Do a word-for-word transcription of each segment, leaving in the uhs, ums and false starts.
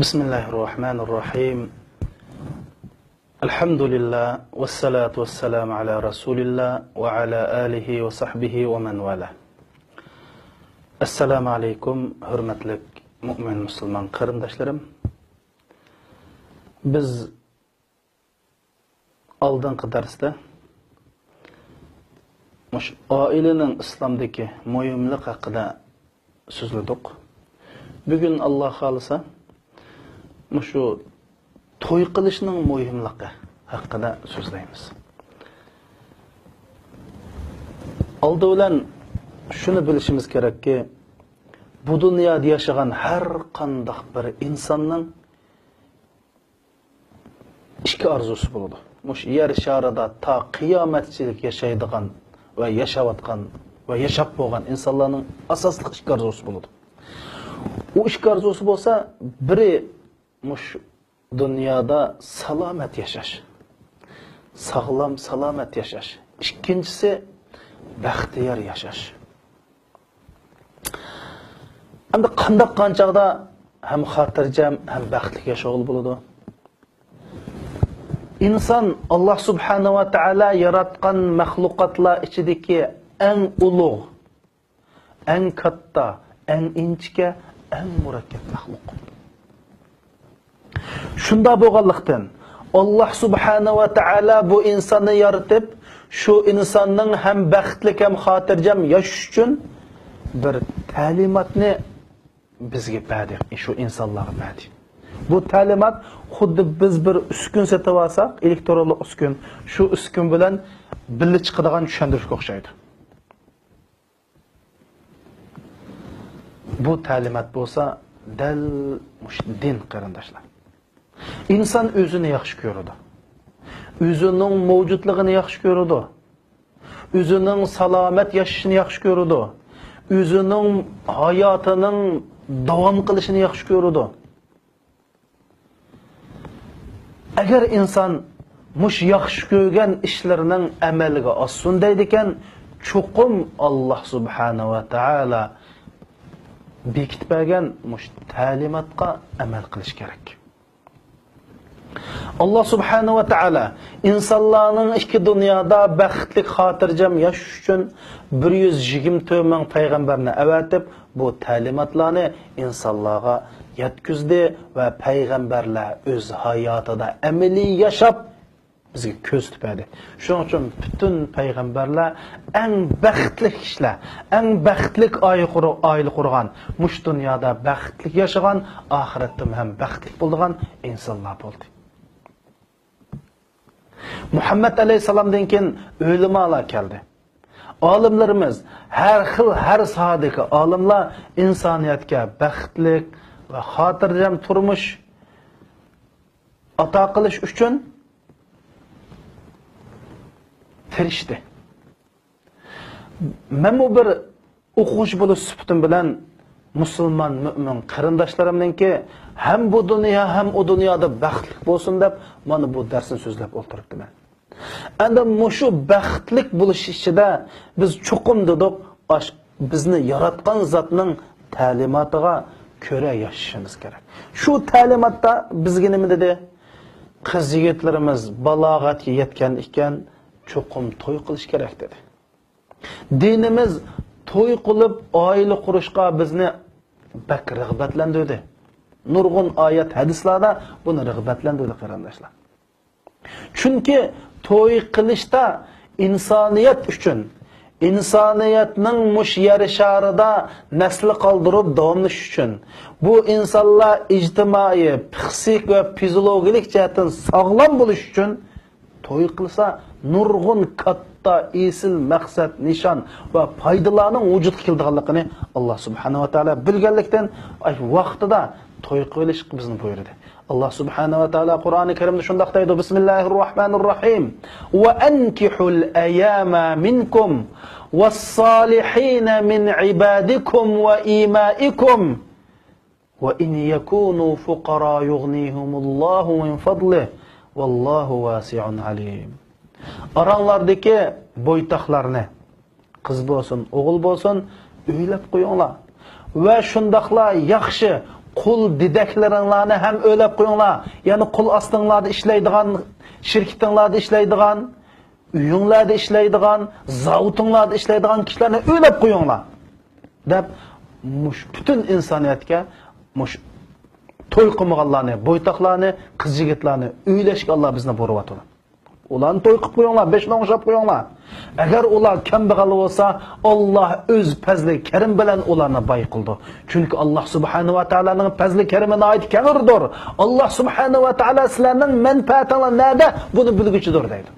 بسم الله الرحمن الرحيم. الحمد لله والصلاة والسلام على رسول الله وعلى آله وصحبه ومن والاه. ئەسسالامۇ ئەلەيكۇم، ھۆرمەتلىك مۆمىن مۇسۇلمان قېرىنداشلىرىم. بىز ئالدىنقى دەرستە مۇشۇ ئائىلىنىڭ ئىسلامدىكى مۇھىملىقى ھەققىدە سۆزلىدۇق. بۈگۈن، ئاللا خالىسا، مۇشۇ توي قىلىشنىڭ مۇھىملىقى ھەققىدە سۆزلەيمىز. ئالدى بىلەن شۇنى بىلىشىمىز كېرەككى، بۇ دۇنيادا ياشىغان ھەر قانداق بىر ئىنساننىڭ ئىككى ئارزۇسى بولىدۇ. مۇشۇ يەر شارىدا تا قىيامەتچىلىك ياشايدىغان ۋە ياشاۋاتقان ۋە ياشاپ بولغان ئىنسانلارنىڭ ئاساسلىق ئىككى ئارزۇسى بولىدۇ. ئۇ ئىككى ئارزۇسى بولسا، بىرى مۇشۇ دۇنيادا سالامەت ياشاش، ساغلام سالامەت ياشاش. ئىككىنچىسى، بەختىيار ياشاش. ئەمدى قانداق قانچاغدا ھەم خاتىرجەم، ھەم بەختلىك ياشىغىلى بولىدۇ؟ ئىنسان ئاللا سۇبھانە ۋە تائالا ياراتقان مەخلۇقاتلار ئىچىدىكى ئەڭ ئۇلۇغ، ئەڭ كاتتا، ئەڭ ئىنچىكە، ئەڭ مۇرەككەپ مەخلۇق. شۇنداق بولغانلىقتىن، ئاللا سۇبھانە ۋە تائالا بۇ ئىنساننى يارىتىپ، شۇ ئىنساننىڭ ھەم بەختلىك، ھەم خاتىرجەم ياشىشى ئۈچۈن بىر تەلىماتنى بىزگە بەردى، شۇ ئىنسانلارغا بەردى. بۇ تەلىمات خۇددى بىز بىر ئۈسكۈن سېتىۋالساق، ئېلېكترونلۇق ئۈسكۈن، شۇ ئۈسكۈن بىلەن بىللە چىقىدىغان چۈشەندۈرۈشكە ئوخشايدۇ. بۇ تەلىمات بولسا دەل مۇشۇ دىن، قېرىنداشلار. ئىنسان ئۆزىنى ياخشى كۆرىدۇ. ئۆزىنىڭ مەۋجۇتلۇقىنى ياخشى كۆرىدۇ. ئۆزىنىڭ سالامەت ياشىشىنى ياخشى كۆرىدۇ. ئۆزىنىڭ ھاياتىنىڭ داۋام قىلىشىنى ياخشى كۆرىدۇ. ئەگەر ئىنسان مۇشۇ ياخشى كۆرگەن ئىشلىرىنىڭ ئەمەلگە ئاشسۇن دەيدىكەن، چوقۇم ئاللا سۇبھانە ۋە تائالا بېكىتىپ بەرگەن مۇشۇ تەلىماتقا ئەمەل قىلىش كېرەك. ئاللا سۇبھانە ۋە تائالا ئىنسانلارنىڭ ئىككى دۇنيادا بەختلىك، خاتىرجەم ياشىشى ئۈچۈن بىر يۈز يىگىرمە تۆت مىڭ پەيغەمبەرنى ئەۋەتىپ، بۇ تەلىماتلارنى ئىنسانلارغا يەتكۈزدى ۋە پەيغەمبەرلەر ئۆز ھاياتىدا ئەمەلىي ياشاپ، بىزگە كۆرسىتىپ بەردى. شۇنىڭ ئۈچۈن پۈتۈن پەيغەمبەرلەر ئەڭ بەختلىك كىشىلەر، ئەڭ بەختلىك ئائىلە قۇر-، ئائىلە قۇرغان، مۇشۇ دۇنيادا بەختلىك ياشىغان، ئاخىرەتتىمۇ ھەم بەختلىك بولىدىغان ئىنسانلار بولدى. مۇھەممەد ئەلەيھىسسالامدىن كېيىن ئۆلىمالار كەلدى. ئالىملىرىمىز، ھەر خىل، ھەر ساھەدىكى ئالىملار ئىنسانىيەتكە بەختلىك ۋە خاتىرجەم تۇرمۇش ئاتا قىلىش ئۈچۈن تىرىشتى. مەنمۇ بىر ئوقۇغۇچى بولۇش سۈپىتىم بىلەن مۇسۇلمان مۆمىن قېرىنداشلىرىمنىڭكى ھەم بۇ دۇنيا، ھەم ئۇ دۇنيادا بەختلىك بولسۇن دەپ، مانا بۇ دەرسنى سۆزلەپ ئولتۇرۇپتىمەن. ئەمدى مۇشۇ بەختلىك بولۇش ئىچىدە بىز چوقۇم دېدۇق، ئاش-، بىزنى ياراتقان زاتنىڭ تەلىماتىغا كۆرە ياشىشىمىز كېرەك. شۇ تەلىماتتا بىزگە نېمە دېدى؟ قىز يىگىتلىرىمىز بالاغەتكە يەتكەن ئىكەن، چوقۇم توي قىلىش كېرەك دېدى. دىنىمىز توي قىلىپ ئائىلە قۇرۇشقا بىزنى بەك رىغبەتلەندۈردى. نۇرغۇن ئايەت، ھەدىسلەردە بۇنى رىغبەتلەندۈردى، قېرىنداشلار. چۈنكى توي قىلىشتا ئىنسانىيەت ئۈچۈن، ئىنسانىيەتنىڭ مۇشۇ يەر شارىدا نەسلى قالدۇرۇپ داۋاملىشىش ئۈچۈن، بۇ ئىنسانلار ئىجتىمائىي، پسىخىك ۋە فىزىولوگىيەلىك جەھەتتىن ساغلام بولۇش ئۈچۈن توي قىلسا، نۇرغۇن كاتتا، ئېسىل مەقسەت، نىشان ۋە پايدىلارنىڭ ۋۇجۇدقا كېلىدىغانلىقىنى ئاللا سۇبھانەھۇ ۋە تائالا بىلگەنلىكتىن، ئاشۇ ۋاقتىدا توي قىلىۋېلىشقا بىزنى بۇيرۇدى. ئاللا سۇبھانەھۇ ۋە تائالا قۇرئانى كەرىمدە شۇنداق دەيدۇ، بىسمىللاھىر راھمانىر راھىم، ۋە ئەنكىھۇل ئەيامە مىنكۇم ۋەسسالىھىنە مىن ئىبادىكۇم ۋە ئىمائىكۇم، وَإِنْ يَكُونُوا فُقَرَاءَ يُغْنِهِمُ اللَّهُ مِنْ فَضْلِهِ وَاللَّهُ وَاسِعٌ عَلِيمٌ. ئاراڭلاردىكى بويتاقلارنى، قىز بولسۇن، ئوغۇل بولسۇن، ئۆيلەپ قويۇڭلار. ۋە شۇنداقلا ياخشى، قۇل دېدەكلىرىڭلارنى ھەم ئۆيلەپ قويۇڭلار. يەنى قول ئاستىڭلاردا ئىشلەيدىغان، شىركىتىڭلاردا ئىشلەيدىغان، ئۆيۈڭلاردا ئىشلەيدىغان، زاۋۇتۇڭلاردا ئىشلەيدىغان كىشىلەرنى ئۆيلەپ قويۇڭلار، دەپ مۇش پۈتۈن ئىنسانىيەتكە مۇش توي قىلمىغانلارنى، بويتاقلارنى، قىز يىگىتلەرنى ئۆيلەشكە ئاللا بىزنى بۇيرۇۋاتىدۇ. ئۇلارنى توي قىلىپ قويۇڭلار، بېشىنى ئوڭشاپ قويۇڭلار. ئەگەر ئۇلار كەمبەغەل بولسا، ئاللا ئۆز پەزلى كەرىم بىلەن ئۇلارنى باي قىلىدۇ. چۈنكى ئاللا سۇبھانە ۋە تائالانىڭ پەزلى كەرىمى ناھايىتى كەڭرىدۇر. ئاللا سۇبھانە ۋە تائالا سىلەرنىڭ مەنپەئەتىڭلار نەدە، بۇنى بىلگۈچىدۇر دەيدۇ.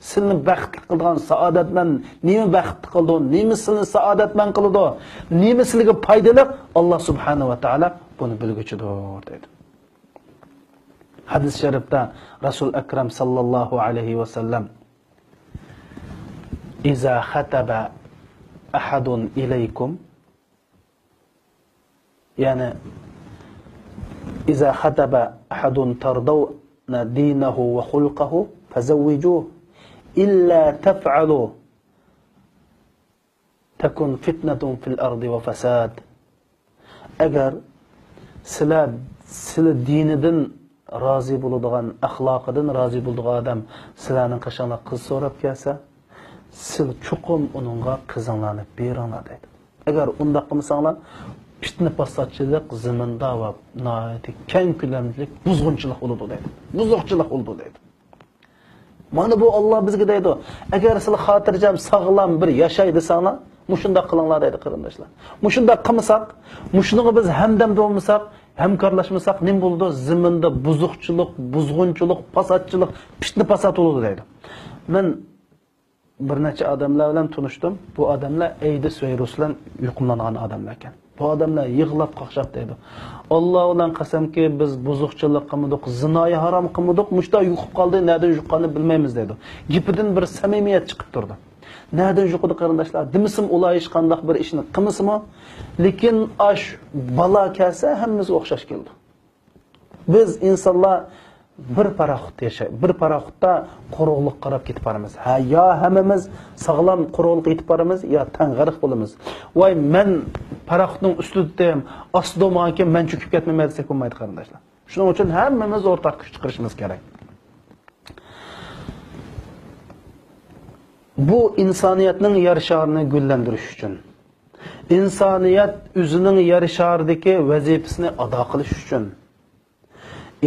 سىلىنى بەختلىك قىلىدىغان سائادەتمەن نېمە بەختلىك قىلىدۇ، نېمە سىلىنى سائادەتمەن قىلىدۇ، نېمە سىلىگە پايدىلىق، ئاللا سۇبھانە ۋە تائالا بۇنى بىلگۈچىدۇر دەيدۇ. ھەدىس شەرىپتە رەسۇل ئەكرەم ساللاللاھۇ ئەلەيھى ۋەسەللەم، إذا خطب أحد إليكم، يەنى، إذا خطب أحد ترضون دينه وخلقه فزوجوه، إلا تفعلوا تكن فتنة في الأرض وفساد. ئەگەر سىلەر، سىلى دىنىدىن رازى بولىدىغان، ئەخلاقىدىن رازى بولىدىغان ئادەم سىلەرنىڭ قېشىڭلار قىز سوراپ كەلسە، سىل چوقۇم ئۇنىڭغا قىزىڭلارنى بېرىڭلار دەيدۇ. ئەگەر ئۇنداق قىلمىساڭلار، پىتنە پاساتچىلىق زېمىندا ۋە ناھايىتى كەڭ كۆلەملىك بۇزغۇنچىلىق بولىدۇ دەيدۇ. بۇزۇقچىلىق بولىدۇ دەيدۇ. مانا بۇ ئاللا بىزگە دەيدۇ، ئەگەر سىلەر خاتىرجەم، ساغلام بىر ياشاي دېسەڭلار، مۇشۇنداق قىلىڭلار دەيدۇ، قېرىنداشلار. مۇشۇنداق قىلمىساق، مۇشۇنىڭغا بىز ھەمدەم بولمىساق، ھەمكارلاشمىساق، نېمە بولىدۇ؟ زېمىندا بۇزۇقچىلىق، بۇزغۇنچىلىق، پاساتچىلىق، پىتنە پاسات بولىدۇ دەيدۇ. مەن بىر نەچچە ئادەملەر بىلەن تونۇشتۇم. بۇ ئادەملەر ئەيدىس ۋىرۇسى بىلەن يۇقۇملانغان ئادەملەر ئىكەن. بۇ ئادەملەر يىغلاپ قاقشاپ دەيدۇ، ئاللا بىلەن قەسەمكى، بىز بۇزۇقچىلىق قىلمىدۇق، زىنايى ھارام قىلمىدۇق، مۇشۇنداق يۇقۇپ قالدى، نەدىن يۇققاننى بىلمەيمىز دەيدۇ. گېپىدىن بىر سەمىمىيەت چىقىپ تۇرىدۇ. نەدىن يۇقىدۇ، قېرىنداشلار؟ دېمىسىمۇ، ئۇلار ھېچقانداق بىر ئىشنى قىلمىسىمۇ، لېكىن ئاش بالا كەلسە، ھەممىمىزگە ئوخشاش كېلىدۇ. بىز ئىنسانلار بىر پاراخوتتا ياشاي، بىر پاراخوتتا قۇرۇقلۇققا قاراپ كېتىپ بارىمىز. ھە، يا ھەممىمىز ساغلام قۇرۇقلۇققا يېتىپ بارىمىز، يا تەڭ غەرق بولىمىز. ۋاي، مەن پاراخوتنىڭ ئۈستىدە، ئاستىدا بولمىغانكەن، مەن چۆكۈپ كەتمەيمەن دېسەك بولمايدۇ، قېرىنداشلار. شۇنىڭ ئۈچۈن ھەممىمىز ئورتاق كۈچ چىقىرىشىمىز كېرەك. بۇ ئىنسانىيەتنىڭ يەر شارىنى گۈللەندۈرۈش ئۈچۈن، ئىنسانىيەت ئۆزىنىڭ يەر شارىدىكى ۋەزىپىسىنى ئادا قىلىش ئۈچۈن،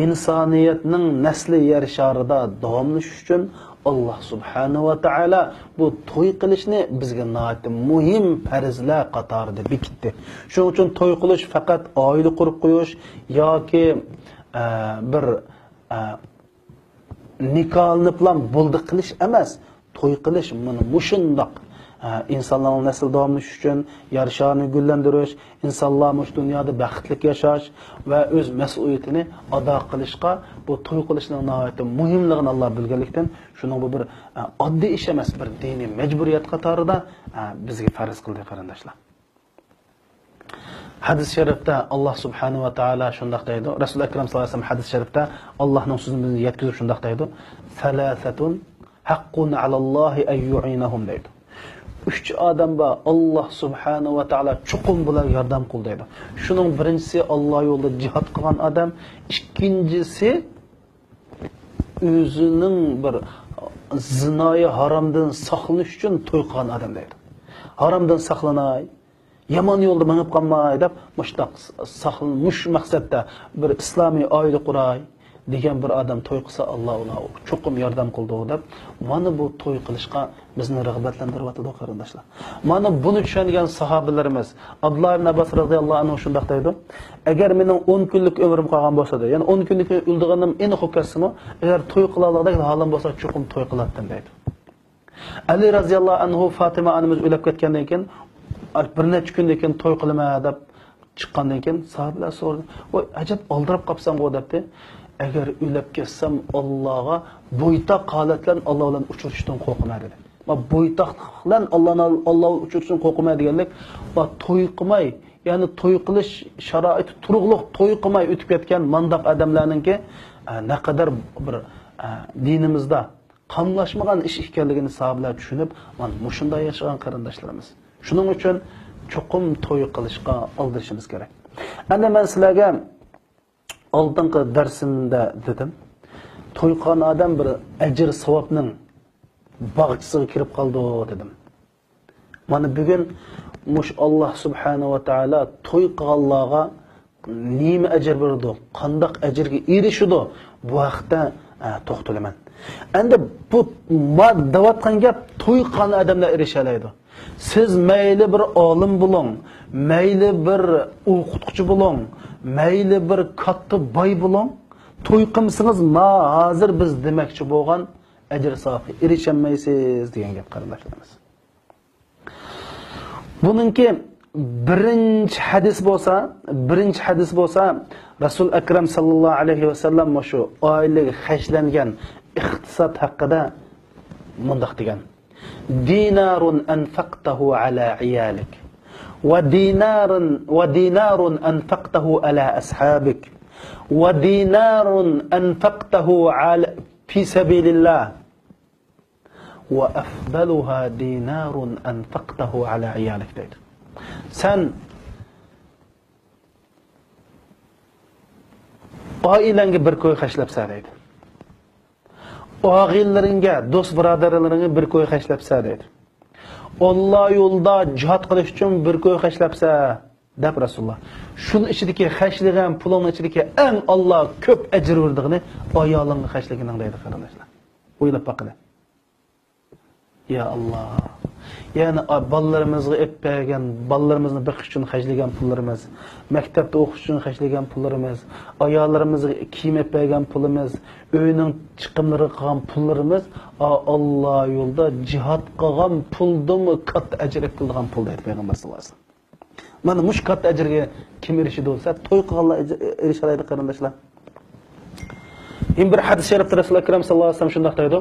ئىنسانىيەتنىڭ نەسلى يەر شارىدا داۋاملىشىش ئۈچۈن، ئاللا سۇبھانە ۋە تائالا بۇ توي قىلىشنى بىزگە ناھايىتى مۇھىم پەرزلەر قاتارىدا بېكىتتى. شۇنىڭ ئۈچۈن توي قىلىش پەقەت ئائىلە قۇرۇپ قويۇش ياكى، ئە، بىر، ئە، نىكاھلىنىپلا بولدى قىلىش ئەمەس، توي قىلىش مانا مۇشۇنداق، ئە، ئىنسانلارنىڭ نەسلى داۋاملىشىشى ئۈچۈن، يەر شارىنى گۈللەندۈرۈش، ئىنسانلار مۇشۇ دۇنيادا بەختلىك ياشاش ۋە ئۆز مەسئۇلىيىتىنى ئادا قىلىشقا بۇ توي قىلىشنىڭ ناھايىتى مۇھىملىقىنى ئاللا بىلگەنلىكتىن، شۇنىڭ بۇ بىر، ئە، ئاددىي ئىش ئەمەس، بىر دىنىي مەجبۇرىيەت قاتارىدا، ئە، بىزگە پەرز قىلدى، قېرىنداشلار. ھەدىس شەرىپتە ئاللا سۇبھانە ۋە تائالا شۇنداق دەيدۇ. رەسۇل ئەكرەم ساللاللاھۇ ئەلەيھى ۋەسەللەم ھەدىس شەرىپتە ئاللانىڭ سۆزىنى بىزگە يەتكۈزۈپ شۇنداق دەيدۇ، ثلاثة حق على الله أن يعينهم دەيدۇ. ئۈچ ئادەم بار، ئاللا سۇبھانە ۋە تائالا چوقۇم بۇلارغا ياردەم قىل دەيدۇ. شۇنىڭ بىرىنچىسى ئاللا يولىدا جىھاد قىلغان ئادەم، ئىككىنچىسى ئۆزىنىڭ بىر زىنايى ھارامدىن ساقلىنىش ئۈچۈن توي قىلغان ئادەم دەيدۇ. ھارامدىن ساقلىناي، يامان يولدا مېڭىپ قالماي دەپ، مۇشتاق ساقلىن-، مۇش مەقسەتتە بىر ئىسلامىي ئائىلە قۇراي دېگەن بىر ئادەم توي قىلسا، ئاللا ئۇلارغا چوقۇم ياردەم قىلىدۇ دەپ، مانا بۇ توي قىلىشقا بىزنى رىغبەتلەندۈرۈۋاتىدۇ، قېرىنداشلار. مانا بۇنى چۈشەنگەن ساھابىلىرىمىز، ئابدۇللا ئىبن ئابباس رەزىياللاھۇ ئەنھۇ شۇنداق دەيدۇ، ئەگەر مېنىڭ ئون كۈنلۈك ئۆمرۈم قالغان بولسا، دەيدۇ، يەنى ئون كۈندىن كېيىن ئۆلىدىغىنىم ئېنىق بولۇپ كەتسىمۇ، ئەگەر توي قىلالىغۇدەك ھالىم بولسا، چوقۇم توي قىلاتتىم، دەيدۇ. ئەلى رەزىياللاھۇ ئەنھۇ فاتىمە ئانىمىز ئۆلۈپ كەتكەندىن كېيىن، بىر نەچچە كۈندىن كېيىن توي قىلىمەن دەپ چىققاندىن كېيىن، ساھابىلەر سورىدى، ۋاي، ئەجەب ئالدىراپ قاپسەنغۇ، دەپتۇ. ئەگەر ئۆلۈپ كەتسەم، ئاللاغا بويتاق ھالەت بىلەن ئاللا بىلەن ئۇچرىشىشتىن قورقىمەن، دېدى. ما بويتاقلىق بىلەن ئاللا، ئاللا ئۇچرىشىشتىن قورقىمەن دېگەنلىك، ما توي قىلماي، يەنى توي قىلىش شارائىتى تۇرۇقلۇق توي قىلماي ئۆتۈپ كەتكەن مانداق ئادەملەرنىڭكى، ئە، نەقەدەر بىر، ئە، دىنىمىزدا قاملاشمىغان ئىش ئىكەنلىكىنى ساھابىلەر چۈشىنىپ، مانا مۇشۇنداق ياشىغان قېرىنداشلىرىمىز. شۇنىڭ ئۈچۈن چوقۇم توي قىلىشقا ئالدىرىشىمىز كېرەك. ئەنە مەن سىلەرگە ئالدىنقى دەرسىمدە دېدىم، توي قىلغان ئادەم بىر ئەجىر ساۋابنىڭ باغچىسىغا كىرىپ قالىدۇ دېدىم. مانا بۈگۈن مۇشۇ ئاللا سۇبھانە ۋە تائالا توي قىلغانلارغا نېمە ئەجىر بېرىدۇ، قانداق ئەجىرگە ئېرىشىدۇ، بۇ ھەقتە، ئە، توختىلىمەن. ئەمدى بۇ ما دەۋاتقان گەپ توي قىلغان ئادەملەر ئېرىشەلەيدۇ. سىز مەيلى بىر ئالىم بولۇڭ، مەيلى بىر ئوقۇتقۇچى بولۇڭ، مەيلى بىر كاتتا باي بولۇڭ، توي قىلمىسىڭىز، ما ھازىر بىز دېمەكچى بولغان ئەجىر ساۋابقا ئېرىشەلمەيسىز دېگەن گەپ، قېرىنداشلىرىمىز. بۇنىڭكى بىرىنچى ھەدىس بولسا، بىرىنچى ھەدىس بولسا، رەسۇل ئەكرەم ساللاللاھۇ ئەلەيھى ۋەسەللەم مۇشۇ ئائىلىگە خەجلەنگەن ئىقتىساد ھەققىدە مۇنداق دېگەن: دىنارۇن ئەنفەقتەھۇ ئەلا ئىيالىك، ۋە دىنارۇن، ۋە دىنارۇن ئەنفەقتەھۇ ئەلا ئەسھابىك، ۋە دىنارۇن ئەنفەقتەھۇ ئەلا، في سبيل الله، وأفضلها دينار أنفقته على عيالك دەيدۇ. سەن ئائىلەڭگە بىر كوي خەجلەپسەن دەيدۇ. ئاغىنىلىرىڭگە، دوست بۇرادەرلىرىڭگە بىر كوي خەجلەپسەن دەيدۇ. ئاللا يولىدا جىھاد قىلىش ئۈچۈن بىر كوي خەجلەپسەن دەپ رەسۇلۇللا. شۇنىڭ ئىچىدىكى خەجلىگەن پۇلۇڭنىڭ ئىچىدىكى ئەڭ ئاللا كۆپ ئەجىر بېرىدىغىنى ئايالىڭغا خەجلىگىنىڭ دەيدۇ، قېرىنداشلار. ئويلاپ باققىلى. يا ئاللا. يەنى، ئا، بالىلىرىمىزغا ئېلىپ بەرگەن، بالىلىرىمىزنى بېقىش ئۈچۈن خەجلىگەن پۇللىرىمىز، مەكتەپتە ئوقۇش ئۈچۈن خەجلىگەن پۇللىرىمىز، ئاياللىرىمىزغا كىيىم ئېلىپ بەرگەن پۇلىمىز، ئۆينىڭ چىقىملىرىغا قىلغان پۇللىرىمىز، ئا، ئاللا يولىدا جىھاد قىلغان پۇلدىنمۇ كاتتا ئەجىر ئېلىپ كېلىدىغان پۇل دەيدۇ پەيغەمبەر ساللاللاھۇ ئەلەيھى ۋەسەللەم. مانا مۇشۇ كاتتا ئەجىرگە كىم ئېرىشىدۇ دېسە، توي قىلغانلار ئېرىشەلەيدۇ، قېرىنداشلار. يەنە بىر ھەدىس شەرىپتە رەسۇل ئەكرەم ساللاللاھۇ ئەلەيھى ۋەسەللەم شۇنداق دەيدۇ: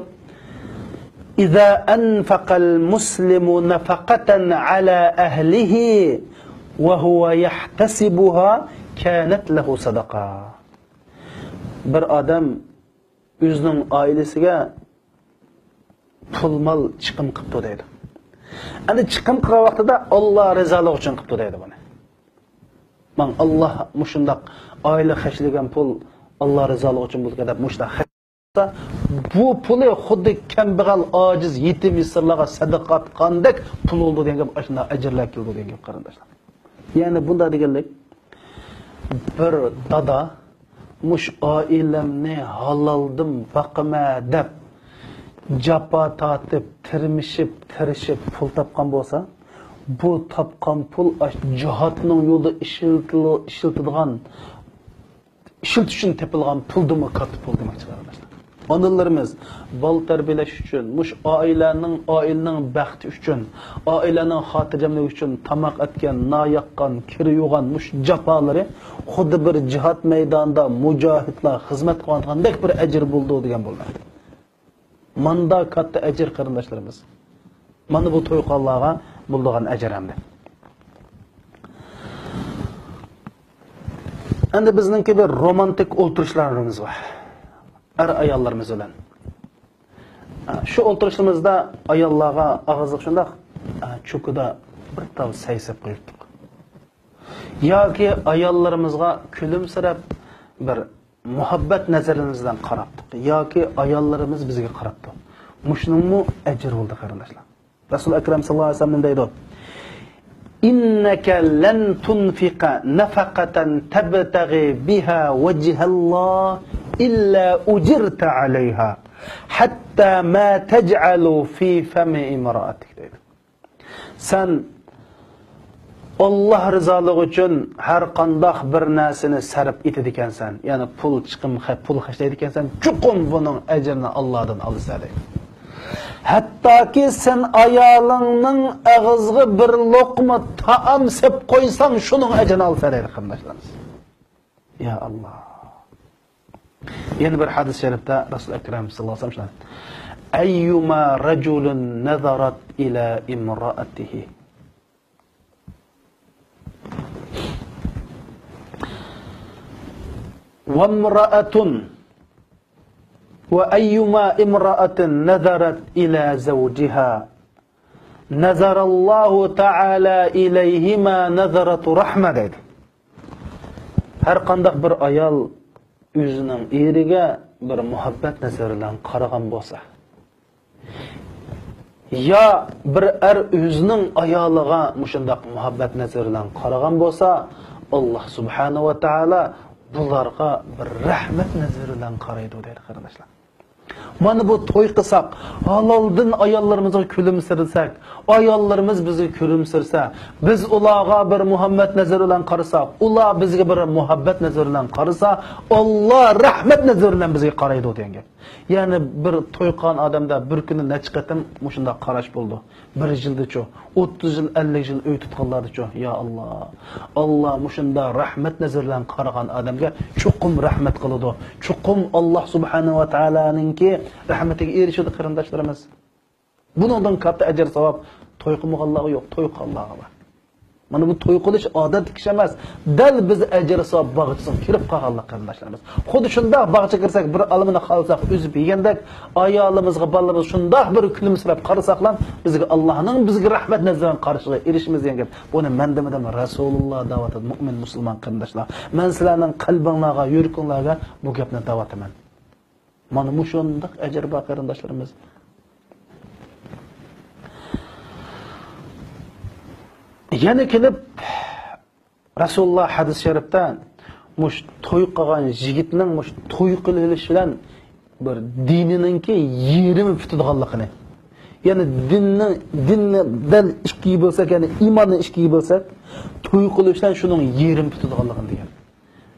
إذا أنفق المسلم نفقة على أهله وهو يحتسبها كانت له صدقة. بىر ئادەم ئۆزىنىڭ ئائىلىسىگە پۇل-مال چىقىم قىپتۇ دەيدۇ. ئەمدى چىقىم قىلغان ۋاقتىدا ئاللا رىزالىقى ئۈچۈن قىپتۇ دەيدۇ بۇنى. ماڭ ئاللا مۇشۇنداق ئائىلە خەجلىگەن پۇل ئاللا رىزالىقى ئۈچۈن بولىدىكەن دەپ مۇشۇنداق خەجلىسە، بۇ پۇلى خۇددى كەمبەغەل، ئاجىز، يېتىم-يېسىرلارغا سەدىقە ئاتقاندەك پۇل بولىدۇ دېگەن گەپ، ئاشۇنداق ئەجىرلەر كېلىدۇ دېگەن گەپ، قېرىنداشلار. يەنى بۇنداق دېگەنلىك، بىر دادا مۇشۇ ئائىلەمنى ھالالدىن باقىمەن دەپ جاپا تارتىپ، تىرمىشىپ، تىرىشىپ پۇل تاپقان بولسا، بۇ تاپقان پۇل ئاشۇ جىھادنىڭ يولىدا ئىشلىتىلىدىغان، ئىشلىتىش ئۈچۈن تېپىلغان پۇلدىنمۇ كاتتا پۇل دېمەكچى، قېرىنداشلار. ئانىلىرىمىز بالا تەربىيەلەش ئۈچۈن، مۇشۇ ئائىلەنىڭ، ئائىلىنىڭ بەختى ئۈچۈن، ئائىلەنىڭ خاتىرجەملىكى ئۈچۈن تاماق ئەتكەن، نان ياققان، كىر يۇغان مۇشۇ جاپالىرى خۇددى بىر جىھاد مەيدانىدا مۇجاھىدلار خىزمەت قىلىۋاتقاندەك بىر ئەجىر بولىدۇ دېگەن بولىدۇ. ماندا كاتتا ئەجىر، قېرىنداشلىرىمىز. مانا بۇ توي قىلغانلارغا بولىدىغان ئەجىر ئەمدى. ئەمدى بىزنىڭكى بىر رومانتىك ئولتۇرۇشلىرىمىز بار. ئەر-ئاياللىرىمىز بىلەن. شۇ ئولتۇرۇشىمىزدا ئاياللارغا ئاغزىغا شۇنداق، چوكىدا بىر تال سەي سېلىپ قويۇپتۇق. ياكى ئاياللىرىمىزغا كۈلۈمسىرەپ بىر مۇھەببەت نەزىرىمىز بىلەن قاراپتۇق. ياكى ئاياللىرىمىز بىزگە قاراپتۇ. مۇشۇنىڭمۇ ئەجرى بولدى، قېرىنداشلار. رەسۇل ئەكرەم ساللاللاھۇ ئەلەيھى ۋەسەللەم دەيدۇ: إنك لن تنفق نفقة تبتغي بها وجه الله إلا أجرت عليها حتى ما تجعل في فم امرأتك دەيدۇ. سەن ئاللا رىزالىقى ئۈچۈن ھەر قانداق بىر نەرسىنى سەرپ ئېتىدىكەنسەن، يەنى پۇل چىقىم، پۇل خەجلەيدىكەنسەن، چوقۇم بۇنىڭ ئەجرىنى ئاللادىن ئالىسەن دەيدۇ. ھەتتاكى سەن ئايالىڭنىڭ ئېغىزىغا بىر لوقما تائام سېلىپ قويساڭ، شۇنىڭ ئەجرىنى ئالىسەن دەيدۇ، قېرىنداشلىرىمىز. يا ئاللا. يەنە بىر ھەدىس شەرىپتە رەسۇل ئەكرەم ساللاللاھۇ ئەلەيھى ۋەسەللەم شۇنداق: أيما رجل نظرت إلى امرأته وامرأة، وأيما امرأة نظرت إلى زوجها نظر الله تعالى إليهما نظرة رحمة دەيدۇ. ھەر قانداق بىر ئايال ئۆزىنىڭ ئېرىگە بىر مۇھەببەت نەزىرى بىلەن قارىغان بولسا، يا بىر ئەر ئۆزىنىڭ ئايالىغا مۇشۇنداق مۇھەببەت نەزىرى بىلەن قارىغان بولسا، ئاللا سۇبھانەھۇ ۋە تائالا بۇلارغا بىر رەھمەت نەزىرى بىلەن قارايدۇ دەيدۇ، قېرىنداشلار. مانا بۇ توي قىلساق، ھالالدىن ئاياللىرىمىزغا كۈلۈمسىرىسەك، ئاياللىرىمىز بىزگە كۈلۈمسىرىسە، بىز ئۇلارغا بىر مۇھەببەت نەزىرى بىلەن قارىساق، ئۇلار بىزگە بىر مۇھەببەت نەزىرى بىلەن قارىسا، ئاللا رەھمەت نەزىرى بىلەن بىزگە قارايدۇ دېگەن گەپ. يەنى بىر توي قىلغان ئادەمدە بىر كۈندە نەچچە قېتىم مۇشۇنداق قاراش بولىدۇ؟ بىر يىلدىچۇ، ئوتتۇز يىل، ئەللىك يىل ئۆي تۇتقانلاردىچۇ؟ يا ئاللا، ئاللا مۇشۇنداق رەھمەت نەزىرى بىلەن قارىغان ئادەمگە چوقۇم رەھمەت قىلىدۇ. چوقۇم ئاللا سۇبھانەھۇ ۋە تائالانىڭكى رەھمىتىگە ئېرىشىدۇ، قېرىنداشلىرىمىز. بۇنىڭدىن كاتتا ئەجىر ساۋاب توي قىلمىغانلارغا يوق، توي قىلغانلارغا بار. مانا بۇ توي قىلىش ئادەتتىكى ئىش ئەمەس. دەل بىز ئەجىر ساۋاب باغچىسىغا كىرىپ قالغانلىق، قېرىنداشلىرىمىز. خۇددى شۇنداق باغچىغا كىرسەك، بىر ئالمىنى خالىساق ئۈزۈپ يېگەندەك، ئايالىمىزغا، بالىلىرىمىزغا شۇنداق بىر كۈلۈمسىرەپ قارىساقلا، بىزگە ئاللانىڭ بىزگە رەھمەت نەزىرىنىڭ قارىشىغا ئېرىشىمىز دېگەن گەپ. بۇنى مەن دېمىدىم، رەسۇلۇللا دەۋاتىدۇ، مۇئمىن مۇسۇلمان قېرىنداشلار. مەن سىلەرنىڭ قەلبىڭلارغا، يۈرىكىڭلارغا بۇ گەپنى دەۋاتىمەن. مانا مۇشۇنداق ئەجىر بار، قېرىنداشلىرىمىز. يەنە كېلىپ، رەسۇلۇللا ھەدىس شەرىپتە مۇشۇ توي قىلغان يىگىتنىڭ مۇشۇ توي قىلىۋېلىش بىلەن بىر دىنىنىڭكى يېرىمى پۈتىدىغانلىقىنى، يەنى دىننى، دىننى دەل ئىككىگە بۆلسەك، يەنى ئىماننى ئىككىگە بۆلسەك، توي قىلىش بىلەن شۇنىڭ يېرىمى پۈتىدىغانلىقىنى دېگەن.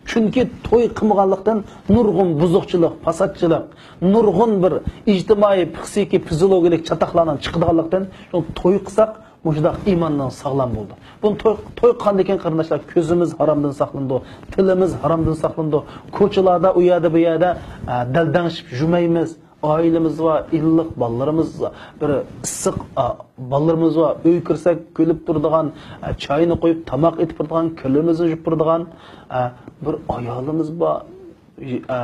چۈنكى توي قىلمىغانلىقتىن نۇرغۇن بۇزۇقچىلىق، پاساتچىلىق، نۇرغۇن بىر ئىجتىمائىي، پسىخىكى، فىزىولوگىيەلىك چاتاقلارنىڭ چىقىدىغانلىقتىن، شۇڭا توي قىلساق، مۇشۇنداق ئىماننىڭ ساغلام بولىدۇ. بۇنى توي، توي قىلغاندىن كېيىن، قېرىنداشلار، كۆزىمىز ھارامدىن ساقلىنىدۇ، تىلىمىز ھارامدىن ساقلىنىدۇ. كوچىلاردا، ئۇ يەردە، بۇ يەردە، ئە، دەلدەڭشىپ يۈرمەيمىز. ئائىلىمىز بار، ئىللىق بالىلىرىمىز، بىر ئىسسىق، ئا، بالىلىرىمىز بار. ئۆيگە كىرسەك، كۈلۈپ تۇرىدىغان، ئا، چاينى قۇيۇپ، تاماق ئېتىپ تۇرىدىغان، كۆلىمىزنى يۇيۇپ تۇرىدىغان، ئا، بىر ئايالىمىز بار. ئا،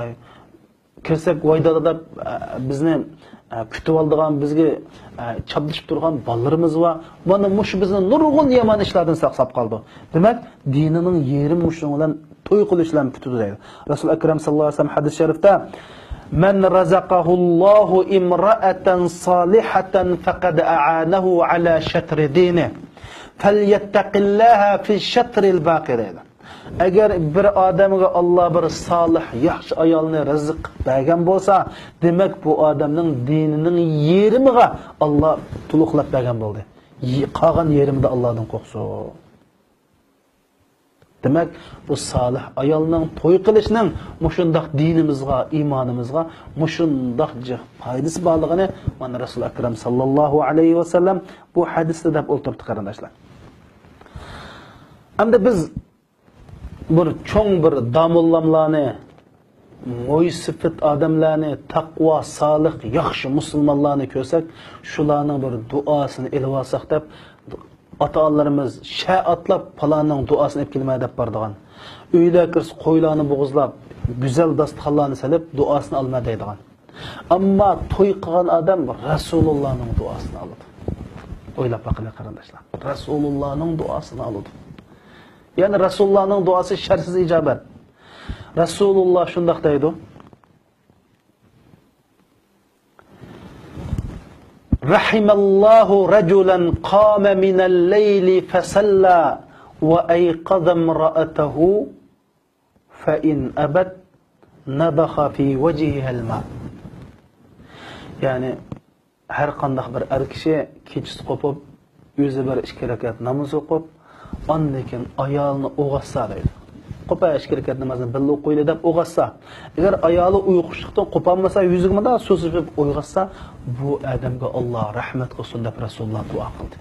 كىرسەك، ۋاي دادا دەپ، ئا، بىزنى، ئا، كۈتۈۋالىدىغان، بىزگە، ئا، چاپلىشىپ تۇرغان بالىلىرىمىز بار. مانا مۇشۇ بىزنى نۇرغۇن يامان ئىشلاردىن ساقلاپ قالىدۇ. دېمەك، دىنىنىڭ يېرىمى مۇشۇنىڭ بىلەن توي قىلىش بىلەن پۈتىدۇ دەيدۇ. رەسۇل ئەكرەم ساللاللاھۇ ئەلەيھى ۋەسەللەم ھەدىس شەرىفتە، مەن رەزەقەھۇللاھۇ ئىمرەئەتەن سالىھەتەن فەقەد ئەئانەھۇ ئەلا شەترى دىنى. فەليەتتەقىللاھە فى شەترىل باقى دەيدۇ. ئەگەر بىر ئادەمگە ئاللا بىر سالىھ، ياخشى ئايالنى رىزىق قىلىپ بەرگەن بولسا، دېمەك، بۇ ئادەمنىڭ دىنىنىڭ يېرىمىغا ئاللا تولۇقلاپ بەرگەن بولدى. يې-، قالغان يېرىمىدا ئاللادىن قورقسۇن. دېمەك، بۇ سالىھ ئايالنىڭ توي قىلىشنىڭ مۇشۇنداق دىنىمىزغا، ئىمانىمىزغا مۇشۇنداق جىق پايدىسى بارلىقىنى مانا رەسۇل ئەكرەم ساللاللاھۇ ئەلەيھى ۋەسەللەم بۇ ھەدىستە دەپ ئولتۇرۇپتۇ، قېرىنداشلار. ئەمدى بىز بىر چوڭ بىر داموللاملارنى، مويسىپىت ئادەملەرنى، تەقۋا، سالىھ، ياخشى مۇسۇلمانلارنى كۆرسەك، شۇلارنىڭ بىر دۇئاسىنى ئېلىۋالساق دەپ، ئاتا-ئانىلىرىمىز شە ئاتلاپ، پالاننىڭ دۇئاسىنى ئېلىپ كېلىمەن دەپ بارىدىغان. ئۆيلەرگە كىرسە، قويلارنى بوغۇزلاپ، گۈزەل داستىخانلارنى سېلىپ، دۇئاسىنى ئالىمەن دەيدىغان. ئەمما توي قىلغان ئادەم رەسۇلۇللانىڭ دۇئاسىنى ئالىدۇ. ئويلاپ باقىلى، قېرىنداشلار. رەسۇلۇللانىڭ دۇئاسىنى ئالىدۇ. يەنى رەسۇلۇللانىڭ دۇئاسى شەرتسىز ئىجابەت. رەسۇلۇللا شۇنداق دەيدۇ. رەھىمەللاھۇ رەجۇلەن قامە مىنەل لەيلى فەسەللا ۋە ئەيقەزە ئىمرەئەتەھۇ فەئىن ئەبەت نەبەخە فى ۋەجھىھەل ماء. يەنى، ھەر قانداق بىر ئەر كىشى كېچىسى قوپۇپ، ئۆزى بىر ئىككى رەكەت ناماز ئوقۇپ، ئاندىن كېيىن ئايالىنى ئويغاتسا دەيدۇ. قوپ، ئىككى رەكەت نامازنى بىللە ئوقۇيلى دەپ ئويغاتسا. ئەگەر ئايالى ئۇيقۇشلۇقتىن قوپالمىسا، يۈزىگە مۇنداق سۇ سېپىپ ئويغاتسا، بۇ ئادەمگە ئاللا رەھمەت قىلسۇن دەپ رەسۇلۇللا دۇئا قىلدى.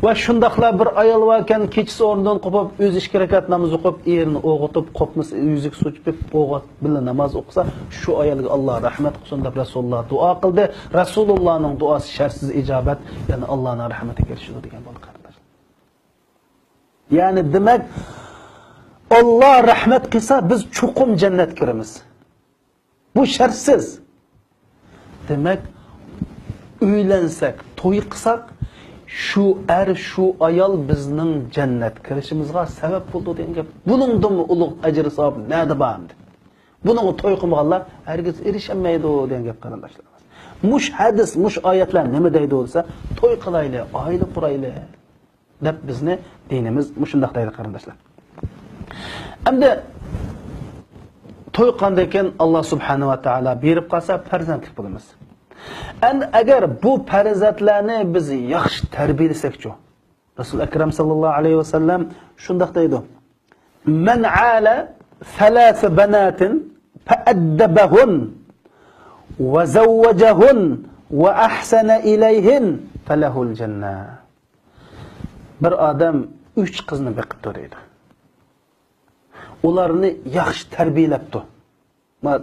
ۋە شۇنداقلا بىر ئايال باركەن، كېچىسى ئورنىدىن قوپۇپ، ئۆزى ئىككى رەكەت ناماز ئوقۇپ، ئېرىنى ئويغىتىپ، قوپمىسا يۈزىگە سۇ چېپىپ، ئويغىتىپ بىللە ناماز ئوقۇسا، شۇ ئايالغا ئاللا رەھمەت قىلسۇن دەپ رەسۇلۇللا دۇئا قىلدى. رەسۇلۇللانىڭ دۇئاسى شەرتسىز ئىجابەت، يەنى ئاللانىڭ رەھمىتىگە ئېرىشىدۇ دېگەن بولدى، قېرىنداشلار. يەنى دېمەك، ئاللا رەھمەت قىلسا، بىز چوقۇم جەننەتكە كىرىمىز. بۇ شەرتسىز. دېمەك، ئۆيلەنسەك، توي قىلساق، شۇ ئەر، شۇ ئايال بىزنىڭ جەننەت كىرىشىمىزغا سەۋەب بولىدۇ دېگەن گەپ. بۇنىڭدىنمۇ ئۇلۇغ ئەجىر ساۋاب نەدە بار ئەمدى؟ بۇنىڭغا توي قىلمىغانلار ھەرگىز ئېرىشەلمەيدۇ دېگەن گەپ، قېرىنداشلىرىمىز. مۇش ھەدىس، مۇش ئايەتلەر نېمە دەيدۇ دېسە، توي قىلايلى، ئائىلە قۇرايلى دەپ بىزنى دىنىمىز مۇشۇنداق دەيدۇ، قېرىنداشلار. ئەمدى توي قىلغاندىن كېيىن ئاللا سۇبھانەھۇ ۋە تائالا بېرىپ قالسا پەرزەنتلىك بولىمىز. ئەمدى ئەگەر بۇ پەرزەنتلەرنى بىز ياخشى تەربىيەلىسەكچۇ؟ رەسۇل ئەكرەم ساللاللاھۇ ئەلەيھى ۋەسەللەم شۇنداق دەيدۇ: مەن ئالە سەلاسە بەناتىن فەئەددەبەھۇن ۋە زەۋۋەجەھۇن ۋە ئەھسەنە ئىلەيھىن فەلەھۇل جەننە. بىر ئادەم ئۈچ قىزنى بېقىپتۇ دەيدۇ. ئۇلارنى ياخشى تەربىيەلەپتۇ. ما،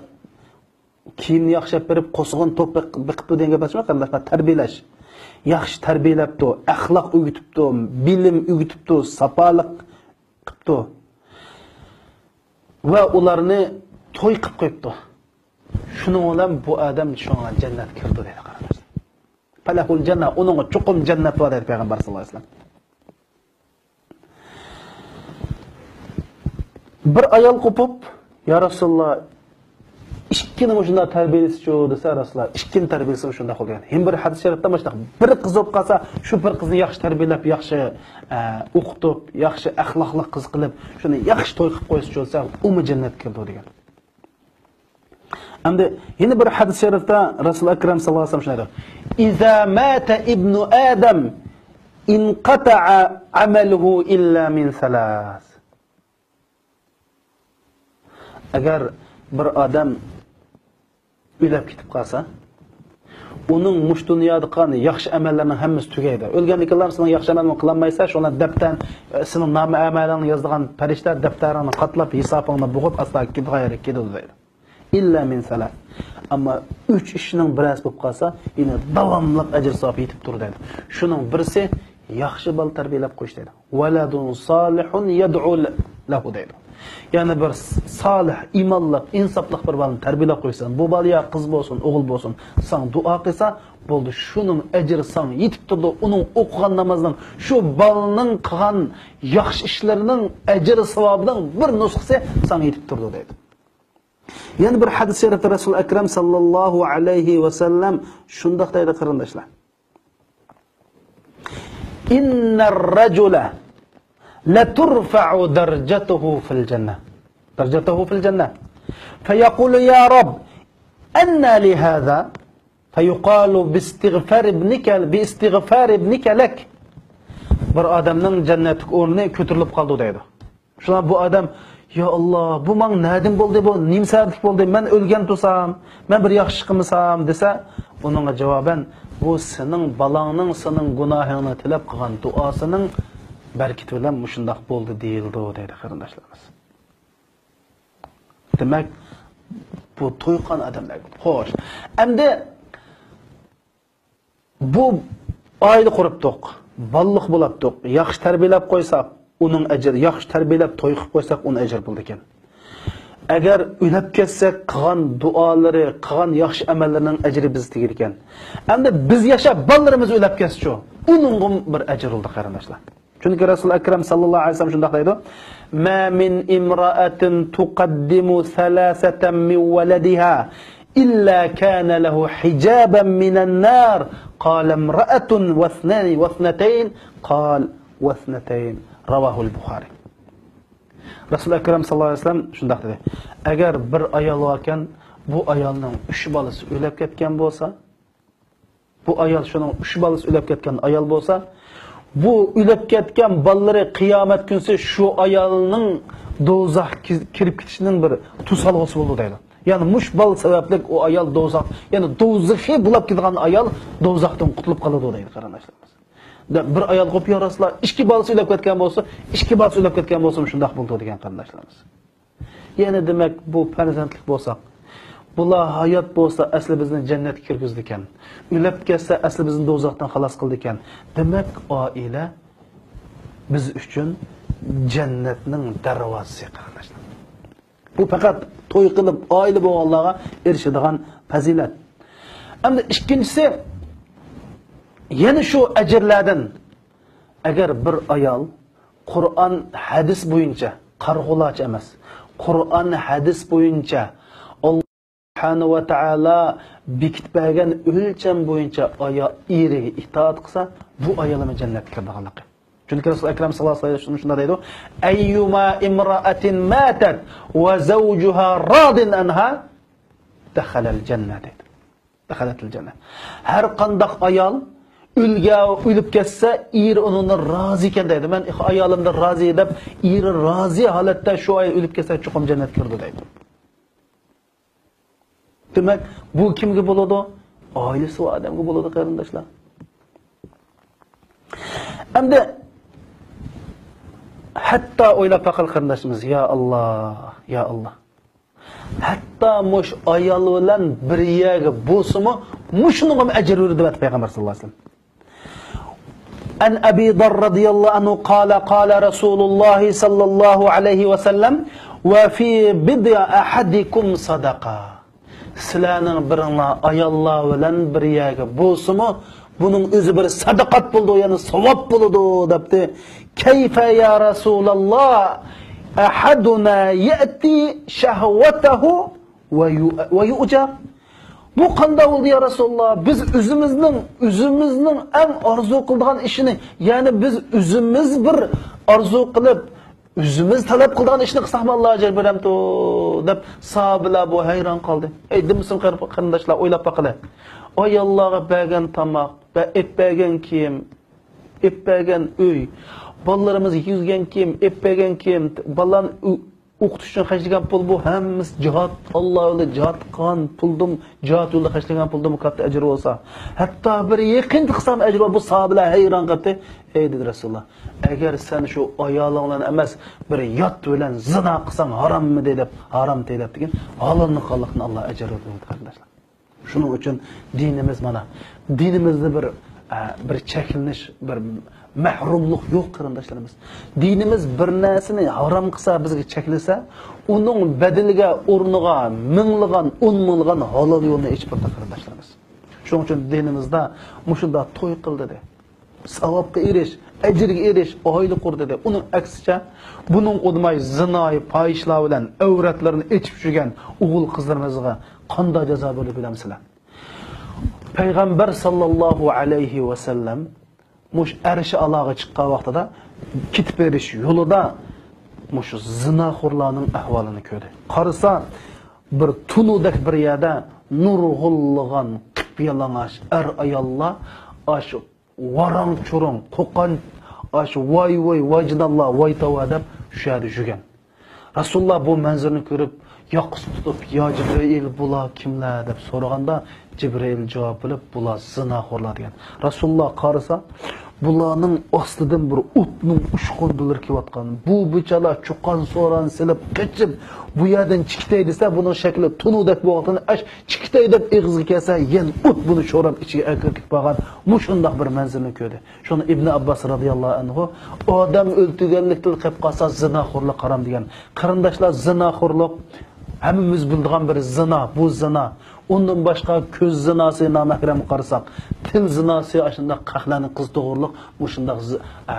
كىيىمنى ياخشى ئەپ بېرىپ، قورسىقىنى توق بېق-، بېقىپتۇ دېگەن گەپ ئەمەس، قېرىنداشلار، تەربىيەلەش. ياخشى تەربىيەلەپتۇ، ئەخلاق ئۆگىتىپتۇ، بىلىم ئۆگىتىپتۇ، ساپالىق قىپتۇ. ۋە ئۇلارنى توي قىپ قويۇپتۇ. شۇنىڭ بىلەن بۇ ئادەم شۇڭا جەننەتكە كىرىدۇ دەيدۇ، قېرىنداشلار. فەلەھۇل جەننە، ئۇنىڭغا چوقۇم جەننەت بار دەيدۇ پەيغەمبەر ساللاللاھۇ ئەلەيھى ۋەسەللەم. بىر ئايال قوپۇپ، يا رەسۇلاللا، ئىككىنى مۇشۇنداق تەربىيەلىسىچۇ دېسە، رەسۇلاللا، ئىككىنى تەربىيەلىسە مۇشۇنداق بولىدۇ دېگەن. يەنە بىر ھەدىس شەرىپتە مۇشۇنداق، بىر قىز بولۇپ قالسا، شۇ بىر قىزنى ياخشى تەربىيەلەپ، ياخشى، ئە، ئوقۇتۇپ، ياخشى ئەخلاقلىق قىز قىلىپ، شۇنى ياخشى توي قىلىپ قويسىچۇ دېسە، ئۇمۇ جەننەتكە كىرىدۇ دېگەن. ئەمدى يەنە بىر ھەدىس شەرىپتە رەسۇل ئەكرەم ساللاللاھۇ ئەلەيھى ۋەسەللەم شۇنداق دەيدۇ: إذا مات ابن آدم انقطع عمله إلا من ثلاث. ئەگەر بىر ئادەم ئۆلۈپ كېتىپ قالسا، ئۇنىڭ مۇشۇ دۇنيادا قىلغان ياخشى ئەمەللىرىنىڭ ھەممىسى تۈگەيدۇ. ئۆلگەندىن كېيىن سېنىڭ ياخشى ئەمەلىڭنى قىلالمايسەن، شۇڭا دەپتەر، سېنىڭ نامە ئەمەلىڭنى يازىدىغان پەرىشتە دەپتەرىڭنى قاتلاپ، ھېسابىڭنى بوغۇپ، ئاستا كېتىدىغان يەرگە كېتىدۇ دەيدۇ. إلا من ثلاث. ئەمما ئۈچ ئىشنىڭ بىرەرسى بولۇپ قالسا، يەنە داۋاملىق ئەجىر ساۋاب يېتىپ تۇرىدۇ دەيدۇ. شۇنىڭ بىرسى ياخشى بالا تەربىيەلەپ قويۇش دەيدۇ. ولد صالح يدعو له دەيدۇ. يەنى بىر سالىھ، ئىمانلىق، ئىنساپلىق بىر بالىنى تەربىيەلەپ قويساڭ، بۇ بالا يا قىز بولسۇن، ئوغۇل بولسۇن، ساڭا دۇئا قىلسا، بولدى، شۇنىڭ ئەجرى ساڭا يېتىپ تۇرىدۇ. ئۇنىڭ ئوقۇغان نامازىنىڭ، شۇ بالىنىڭ قىلغان ياخشى ئىشلىرىنىڭ ئەجرى ساۋابىنىڭ بىر نۇسخىسى ساڭا يېتىپ تۇرىدۇ دەيدۇ. يەنە بىر ھەدىس شەرىپتە رەسۇل ئەكرەم ساللاللاھۇ ئەلەيھى ۋەسەللەم شۇنداق دەيدۇ، قېرىنداشلار. إن الرجل لترفع درجته في الجنة، درجته في الجنة، فيقول: يا رب، أنى لي هذا؟ فيقال: باستغفار ابنك، باستغفار ابنك لك. بىر ئادەمنىڭ جەننەتلىك ئورنى كۆتۈرۈلۈپ قالىدۇ دەيدۇ. شۇڭا بۇ ئادەم: يا ئاللا، بۇ ماڭا نەدىن بولدى، بۇ نېمە سەۋەبلىك بولدى؟ مەن ئۆلگەن تۇرسام، مەن بىر ياخشى ئىش قىلمىسام دېسە، ئۇنىڭغا جاۋابەن: بۇ سېنىڭ بالاڭنىڭ سېنىڭ گۇناھىڭنى تىلەپ قىلغان دۇئاسىنىڭ بەرىكىتى بىلەن مۇشۇنداق بولدى دېيىلىدۇ دەيدۇ، قېرىنداشلىرىمىز. دېمەك، بۇ توي قىلغان ئادەملەرگە. خوش. ئەمدى بۇ ئائىلە قۇرۇپتۇق، بالىلىق بولاتتۇق، ياخشى تەربىيەلەپ قويساق، ئۇنىڭ ئەجرى، ياخشى تەربىيەلەپ توي قىلىپ قويساق، ئۇنىڭ ئەجرى بولىدىكەن. ئەگەر ئۆلۈپ كەتسەك، قىلغان دۇئالىرى، قىلغان ياخشى ئەمەللىرىنىڭ ئەجرى بىزگە تېگىدىكەن. ئەمدى بىز ياشاپ، بالىلىرىمىز ئۆلۈپ كەتسىچۇ؟ ئۇنىڭغىمۇ بىر ئەجىر بولىدۇ، قېرىنداشلار. چۈنكى رەسۇل ئەكرەم ساللاللاھۇ ئەلەيھى ۋەسەللەم شۇنداق دەيدۇ: ما من امرأة تقدم ثلاثة من ولدها إلا كان له حجابا من النار، قال امرأة واثنين، واثنتين، قال واثنتين. رواه البخاري. رەسۇل ئەكرەم ساللاللاھۇ ئەلەيھى ۋەسەللەم شۇنداق دېدى: ئەگەر بىر ئايال باركەن، بۇ ئايالنىڭ ئۈچ بالىسى ئۆلۈپ كەتكەن بولسا، بۇ ئايال، شۇنىڭ ئۈچ بالىسى ئۆلۈپ كەتكەن ئايال بولسا، بۇ ئۆلۈپ كەتكەن بالىلىرى قىيامەت كۈنسى شۇ ئايالنىڭ دوزاخ كىرىپ كېتىشىنىڭ بىر توسالغۇسى بولىدۇ دەيدۇ. يەنى مۇش بالا سەۋەبلىك ئۇ ئايال دوزاخ، يەنى دوزىخى بولۇپ كېتىدىغان ئايال دوزاختىن قۇتۇلۇپ قالىدۇ دەيدۇ، قېرىنداشلىرىمىز. بىر ئايال قوپ، يا رەسۇلاللا، ئىككى بالىسى ئۆلۈپ كەتكەن بولسا، ئىككى بالىسى ئۆلۈپ كەتكەن بولسىمۇ شۇنداق بولىدۇ دېگەن، قېرىنداشلىرىمىز. يەنى دېمەك، بۇ پەرزەنتلىك بولساق، بۇلار ھايات بولسا ئەسلى بىزنى جەننەتكە كىرگۈزىدىكەن. ئۆلۈپ كەتسە ئەسلى بىزنى دوزاختىن خالاس قىلىدىكەن. دېمەك، ئائىلە بىز ئۈچۈن جەننەتنىڭ دەرۋازىسى، قېرىنداشلار. بۇ پەقەت توي قىلىپ ئائىلە بولغانلارغا ئېرىشىدىغان پەزىلەت. ئەمدى ئىككىنچىسى، يەنە شۇ ئەجىرلەردىن، ئەگەر بىر ئايال قۇرئان، ھەدىس بويىچە، قارىغۇلارچە ئەمەس، قۇرئان، ھەدىس بويىچە، ئاللا سۇبھانەھۇ ۋە تائالا بېكىتىپ بەرگەن ئۆلچەم بويىچە ئايا-، ئېرىگە ئىتائەت قىلسا، بۇ ئايالمۇ جەننەتكە كىرىدىغانلىقى. چۈنكى رەسۇل ئەكرەم ساللاللاھۇ ئەلەيھى ۋەسەللەم شۇنداق دەيدۇ: «ئەييۇما ئىمرائەتىن ماتەت ۋە زەۋجۇھا رادىن ئەنھا دەخەلەل جەننە» دەيدۇ. دەخەلەتىل جەننە. ھەر قانداق ئايال ئۆلگە-، ئۆلۈپ كەتسە، ئېرى ئۇنىڭدىن رازى ئىكەن دەيدۇ. «مەن ئايالىمدىن رازى» دەپ، ئېرى رازى ھالەتتە شۇ ئايال ئۆلۈپ كەتسە، چوقۇم جەننەتكە كىرىدۇ دەيدۇ. دېمەك، بۇ كىمگە بولىدۇ؟ ئائىلىسى بار ئادەمگە بولىدۇ، قېرىنداشلار. ئەمدى ھەتتا ئويلاپ باقايلى، قېرىنداشلىرىمىز، يا ئاللا، يا ئاللا. ھەتتا مۇشۇ ئايال بىلەن بىر يەرگە بولسىمۇ، مۇشۇنىڭغىمۇ ئەجىر بېرىدۇ دەپ پەيغەمبەر ساللاللاھۇ ئەلەيھى ۋەسەللەم. عن أبي ذر رضي الله عنه قال: قال رسول الله صلى الله عليه وسلم: وفي بضع أحدكم صدقة. سىلەرنىڭ بىرىڭلار ئاياللار بىلەن بىر يەرگە بولسىمۇ، بۇنىڭ ئۆزى بىر سەدىقات بولىدۇ، يەنى ساۋاب بولىدۇ، دەپتۇ. كيف يا رسول الله أحدنا يأتي شهوته ويؤجر؟ بۇ قانداق بولدى يا رەسۇلاللا؟ بىز ئۆزىمىزنىڭ، ئۆزىمىزنىڭ ئەڭ ئارزۇ قىلىدىغان ئىشىنى، يەنى بىز ئۆزىمىز بىر ئارزۇ قىلىپ، ئۆزىمىز تەلەپ قىلىدىغان ئىشنى قىلساقمۇ ئاللا ئەجىر بېرەمتۇ؟ دەپ ساھابىلەر بۇ ھەيران قالدى. ئەي دېمىسۇن، قېرىنداشلار، ئويلاپ باقىلى. ئاياللارغا بەرگەن تاماق، بە-، ئېلىپ بەرگەن كىيىم، ئېلىپ بەرگەن ئۆي، بالىلىرىمىزغا كىيگۈزگەن كىيىم، ئېلىپ بەرگەن كىيىم، بالىلارنى ئۆ-، ئوقۇتۇش ئۈچۈن خەجلىگەن پۇل، بۇ ھەممىسى جىھاد، ئاللا يولىدا جىھاد قىلغان پۇلدىن، جىھاد يولىدا خەجلىگەن پۇلدىنمۇ كاتتا ئەجرى بولسا، ھەتتا بىر يېقىنچە قىلسام ئەجرى بار. بۇ ساھابىلەر ھەيران قالدى. ئەي دېدى رەسۇلۇللا، ئەگەر سەن شۇ ئايالىڭ بىلەن ئەمەس، بىر يات بىلەن زىنا قىلساڭ ھاراممىدى دەپ، ھارامتى دەپ دېگەن، ھالالنى قىلغانلىقتىن ئاللا ئەجىر بېرىدۇ، قېرىنداشلار. شۇنىڭ ئۈچۈن دىنىمىز مانا، دىنىمىزدا بىر، ئە، بىر چەكلىنىش، بىر مەھرۇملۇق يوق، قېرىنداشلىرىمىز. دىنىمىز بىر نەرسىنى ھارام قىلسا، بىزگە چەكلىسە، ئۇنىڭ بەدىلىگە، ئورنىغا مىڭلىغان، ئون مىڭلىغان ھالال يولنى ئېچىپ بېرىدۇ، قېرىنداشلىرىمىز. شۇنىڭ ئۈچۈن دىنىمىزدا مۇشۇنداق توي قىل دېدى. ساۋابقا ئېرىش، ئەجىرگە ئېرىش، ئائىلە قۇر دېدى. ئۇنىڭ ئەكسىچە، بۇنىڭغا ئۇنىماي زىنايى پاھىشلار بىلەن ئەۋرەتلىرىنى ئېچىپ يۈرگەن ئوغۇل-قىزلىرىمىزغا قانداق جازا بولىدۇ بىلەمسىلەر؟ پەيغەمبەر ساللاللاھۇ ئەلەيھى ۋەسەللەم مۇشۇ ئەرشى ئالاغا چىققان ۋاقتىدا، كېتىپ بېرىش يولىدا مۇشۇ زىناخورلارنىڭ ئەھۋالىنى كۆردى. قارىسا، بىر تونۇدەك بىر يەردە نۇرغۇنلىغان قىپيالىڭاچ ئەر-ئاياللار ئاشۇ ۋاراڭ-چۇرۇڭ، قوقان، ئاشۇ ۋاي-ۋۇي، ۋايجاناللا، ۋاي-تاۋا دەپ شۇ يەردە يۈرگەن. رەسۇلۇللا بۇ مەنزىرىنى كۆرۈپ، ياقىسىنى تۇتۇپ، يا جىبرىئىل، بۇلار كىملەر؟ دەپ سورىغاندا، جىبرىئىل جاۋاب بېرىپ، بۇلار زىناخورلار دېگەن. رەسۇلۇللا قارىسا، بۇلارنىڭ ئاستىدىن بىر ئوتنىڭ ئۇچقۇنلىرى كېلىۋاتقان. بۇ بىچارىلار چۇقان-سوران سېلىپ قېچىپ، بۇ يەردىن چىقىتەي دېسە، بۇنىڭ شەكلى تونۇدەك بولغانلىقتىن، ئاش چىقىتەي دەپ ئېغىزىگە كەلسە، يەنە ئوت بۇنى شوراپ ئىچىگە ئەكىرىپ كېتىپ قالغان. مۇشۇنداق بىر مەنزىرىنى كۆردى. شۇڭا ئىبنى ئابباس رازىياللاھۇ ئەنھۇ، ئادەم ئۆلتۈرگەنلىكتىن قېلىپ قالسا، زىناخورلۇق ھارام دېگەن. قېرىنداشلار، زىناخورلۇق ھەممىمىز بىلىدىغان بىر زىنا. بۇ زىنا. ئۇندىن باشقا كۆز زىناسى، نامەھرەمگە قارىساق، تىل زىناسى، ئاشۇنداق قەھلەرنى قىز توغرۇلۇق مۇشۇنداق زى-، ئە،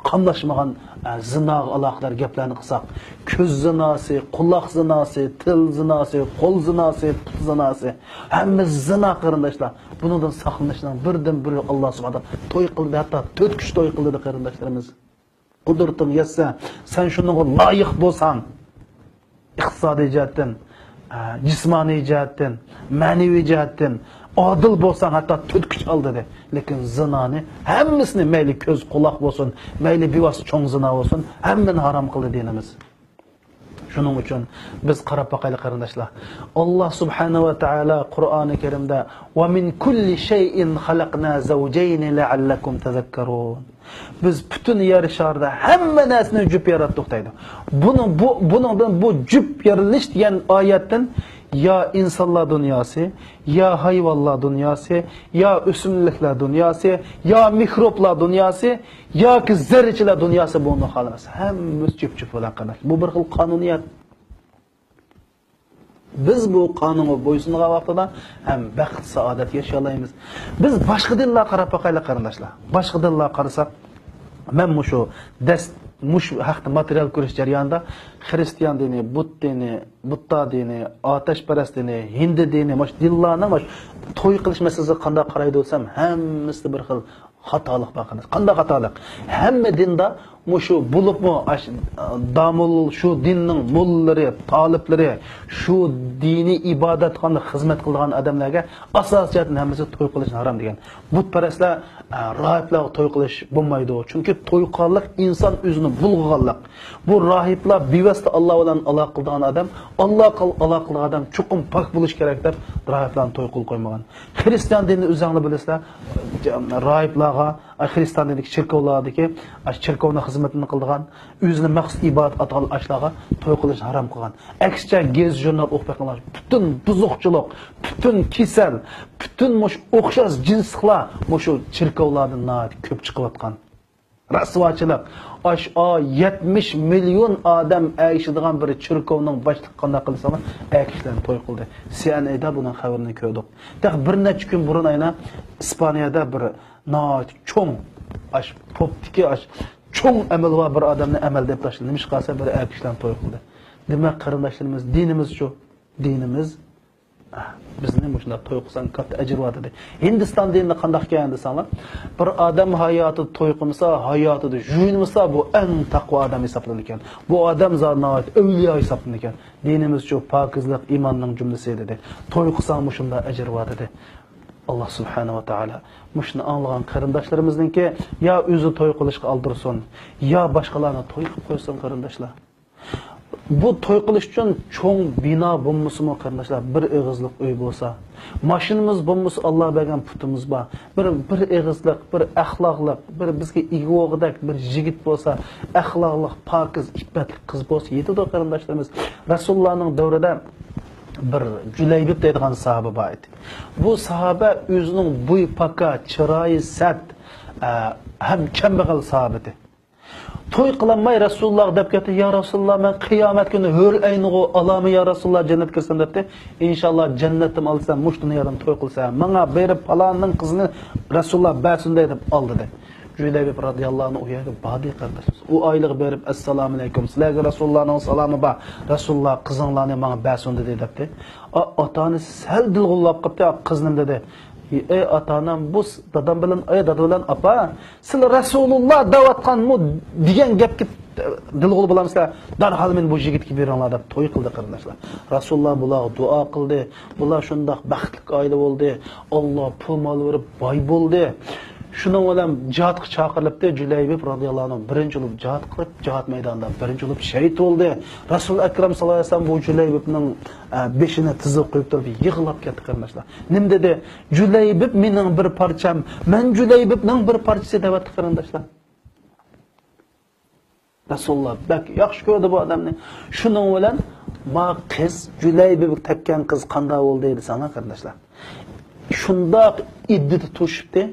قاملاشمىغان، ئە، زىناغا ئالاقىدار گەپلەرنى قىلساق، كۆز زىناسى، قۇلاق زىناسى، تىل زىناسى، قول زىناسى، پۇت زىناسى، ھەممە زىنا، قېرىنداشلار. بۇنىڭدىن ساقلىنىشنىڭ بىردىن بىر يولى ئاللا سۇبھانەھۇ توي قىلدى، ھەتتا تۆت كىشى توي قىلدى، قېرىنداشلىرىمىز. قۇدرىتىڭ يەتسە، سەن شۇنىڭغا لايىق بولساڭ، ئىقتىسادىي جەھەتتىن، ئە، جىسمانىي جەھەتتىن، مەنىۋى جەھەتتىن ئادىل بولساڭ، ھەتتا تۆت كۈچ ئال دېدى. لېكىن زىنانى ھەممىسىنى، مەيلى كۆز، قۇلاق بولسۇن، مەيلى بىۋاسىتە چوڭ زىنا بولسۇن، ھەممىنى ھارام قىلدى دىنىمىز. شۇنىڭ ئۈچۈن بىز قاراپ باقايلى، قېرىنداشلار. ئاللا سۇبھانەھۇ ۋە تائالا قۇرئانى كەرىمدە، «ومن كل شيء خلقنا زوجين لعلكم تذكرون.» بىز پۈتۈن يەر شارىدا ھەممە نەرسىنى جۈپ ياراتتۇق دەيدۇ. بۇنىڭ، بۇ، بۇنىڭدىن، بۇ جۈپ يارىلىش دېگەن ئايەتتىن يا ئىنسانلار دۇنياسى، يا ھايۋانلار دۇنياسى، يا ئۆسۈملۈكلەر دۇنياسى، يا مىكروبلار دۇنياسى، ياكى زەررىچىلەر دۇنياسى بولۇپ قالىمىز. ھەممىمىز جۈپ-جۈپ بولغان قېرىنداش. بۇ بىر خىل قانۇنىيەت. بىز بۇ قانۇنغا بويسۇنغان ۋاقتىدا ھەم بەخت، سائادەت ياشىيالايمىز. بىز باشقا دىنلارغا قاراپ باقايلى، قارىداشلار. باشقا دىنلارغا قارىساق، مەن مۇشۇ دەس-، مۇشۇ ھەقتە ماتېرىيال كۆرۈش جەريانىدا خىرىستىيان دىنى، بۇت دىنى، بۇددا دىنى، ئاتەشپەرەس دىنى، ھىندى دىنى، مۇشۇ دىنلارنىڭ مۇشۇ توي قىلىش مەسىلىسىگە قانداق قارايدۇ دېسەم، ھەممىسىدە بىر خىل خاتالىق بار، قانداق، قانداق خاتالىق؟ ھەممە دىندا مۇشۇ بولۇپمۇ ئاش-، دامول، شۇ دىننىڭ موللىلىرى، تالىپلىرى، شۇ دىنىي ئىبادەتخانىدا خىزمەت قىلىدىغان ئادەملەرگە ئاساسىي جەھەتتىن ھەممىسى توي قىلىشنى ھارام دېگەن. بۇتپەرەسلەر، ئە، راھىبلارغا توي قىلىش بولمايدۇ. چۈنكى توي قىلغانلىق ئىنسان ئۆزىنى بۇلغىغانلىق. بۇ راھىبلار بىۋاسىتە ئاللا بىلەن ئالاقە قىلىدىغان ئادەم، ئاللا قىل-، ئالاقە قىلىدىغان ئادەم چوقۇم پاك بولۇش كېرەك دەپ راھىبلارنى توي قىلىپ قويمىغان. خىرىستىيان دىنىنى ئۆزۈڭلار بىلىسىلەر، راھىبلارغا، ئاي، خىرىستىيان دىنىدىكى چېركاۋلاردىكى، ئاي، چېركاۋنىڭ خىزمىتىنى قىلىدىغان، ئۆزىنى مەخسۇس ئىبادەت ئاتىغان ئاشلارغا توي قىلىشنى ھارام قىلغان. ئەكسىچە گېزىت ژۇرنال ئوقۇپ بېقىڭلار. پۈتۈن بۇزۇقچىلىق، پۈتۈن كېسەل، پۈتۈن مۇشۇ ئوخشاش جىنسلىقلار مۇشۇ چېركاۋلاردىن ناھايىتى كۆپ چىقىۋاتقان. رەسۋاچىلىق. ئاش، ئا، يەتمىش مىليون ئادەم ئەگىشىدىغان بىر چېركاۋنىڭ باشلىقى قانداق قىلسىڭىز، ئەگىشلەرنى توي قىلدى. سى ئېن ئېندا بۇنىڭ خەۋىرىنى كۆردۇق. تېخى بىر نەچچە كۈن بۇرۇن ئەينە ئىسپانىيەدە بىر ناھايىتى چوڭ، ئاش، پوپتىكى، ئاش، چوڭ ئەمىلى بار بىر ئادەمنى ئەمەلدىن ئېلىپ تاشلىدى. نېمىشقا دېسە، بىر ئەر كىشىلەرنى توي قىلدى. دېمەك، قېرىنداشلىرىمىز، دىنىمىزچۇ؟ دىنىمىز بىزنى مۇشۇنداق توي قىلساڭ كاتتا ئەجىر بار دېدى. ھىندىستان دىنىدا قانداق ئىكەن دېسەڭلار، بىر ئادەم ھاياتىدا توي قىلمىسا، ھاياتىدا يۇيۇنمىسا، بۇ ئەڭ تەقۋا ئادەم ھېسابلىنىدىكەن. بۇ ئادەم زادى ناھايىتى ئەۋلىيا ھېسابلىنىدىكەن. دىنىمىزچۇ پاكىزلىق ئىماننىڭ جۈملىسى دېدى. توي قىلساڭ مۇشۇنداق ئەجىر بار دېدى. ئاللا سۇبھانەھۇ ۋە تائالا مۇشۇنى ئاڭلىغان قېرىنداشلىرىمىزنىڭكى يا ئۆزى توي قىلىشقا ئالدىرسۇن، يا باشقىلارنى توي قىلىپ قويسۇن، قېرىنداشلار. بۇ توي قىلىش ئۈچۈن چوڭ بىنا بولمىسىمۇ، قېرىنداشلار، بىر ئېغىزلىق ئۆي بولسا، ماشىنىمىز بولمىسا، ئاللا بەرگەن پۇتىمىز بار. بىر، بىر ئېغىزلىق، بىر ئەخلاقلىق، بىر بىزگە ئىگە بولغۇدەك بىر يىگىت بولسا، ئەخلاقلىق، پاكىز، ئىپپەتلىك قىز بولسا يېتىدۇ، قېرىنداشلىرىمىز. رەسۇلۇللانىڭ دەۋرىدە بىر جۈلەيبىب دەيدىغان ساھابە بار ئىدى. بۇ ساھابە ئۆزىنىڭ بويى پاكا، چىرايى سەت، ئە، ھەم كەمبەغەل ساھابە ئىدى. توي قىلالماي رەسۇلۇللاغا دەپ كەتتى، يا رەسۇلۇللا، مەن قىيامەت كۈنى ھۆر ئەينىغۇ ئالامەن يا رەسۇلۇللا، جەننەتكە كىرسەم دەپتۇ. ئىنشاللا جەننەتتىن ئالسام، مۇشۇ دۇنيادىن توي قىلسام، ماڭا بېرىپ پالاننىڭ قىزىنى رەسۇلۇللا بەرسۇن دەي دەپ ئالدى دەي. جۈلەيبىب رازىياللاھۇ ئەنھۇ ئۇ يەرگە باردى قېرىنداشلىرىمىز. ئۇ ئائىلىگە بېرىپ، ئەسسالامۇ ئەلەيكۇم، سىلەرگە رەسۇلۇللانىڭ سالامى بار، رەسۇلۇللا قىزىڭلارنى ماڭا بەرسۇن دېدى دەپتۇ. ئا-، ئاتا-ئانىسى سەل دىلغۇللاپ قاپتۇ، قىزنىمۇ دېدى. ئەي ئاتا-ئانام، بۇ س-، دادام بىلەن، ئەي دادا بىلەن ئاپا، سىلەر رەسۇلۇللا دەۋاتقانمۇ دېگەن گەپكە دىلغۇل بولامسىلەر؟ دەرھال مېنى بۇ يىگىتكە بېرىڭلار دەپ توي قىلدى قېرىنداشلار. رەسۇلۇللا بۇلارغا دۇئا قىلدى. بۇلار شۇنداق بەختلىك ئائىلە بولدى. ئاللا پۇل مال بېرىپ باي بولدى. شۇنىڭ بىلەن جىھادقا چاقىرىلىپتۇ. جۈلەيبىب رازىياللاھۇ ئەنھۇ بىرىنچى بولۇپ جىھاد قىلىپ، جىھاد مەيدانىدا بىرىنچى بولۇپ شېھىت بولدى. رەسۇل ئەكرەم ساللاللاھۇ ئەلەيھى ۋەسەللەم بۇ جۈلەيبىبنىڭ، ئە، بېشىنى تىزىغا قويۇپ تۇرۇپ يىغلاپ كەتتى قېرىنداشلار. نېمە دېدى؟ جۈلەيبىب مېنىڭ بىر پارچام، مەن جۈلەيبىبنىڭ بىر پارچىسى دەۋەتتى قېرىنداشلار. رەسۇلۇللا بەك ياخشى كۆردى بۇ ئادەمنى. شۇنىڭ بىلەن ما قىز جۈلەيبىبكە تەگكەن قىز قانداق بولدى دېسەڭلار قېرىنداشلار. شۇنداق ئىددىتى توشۇپتى.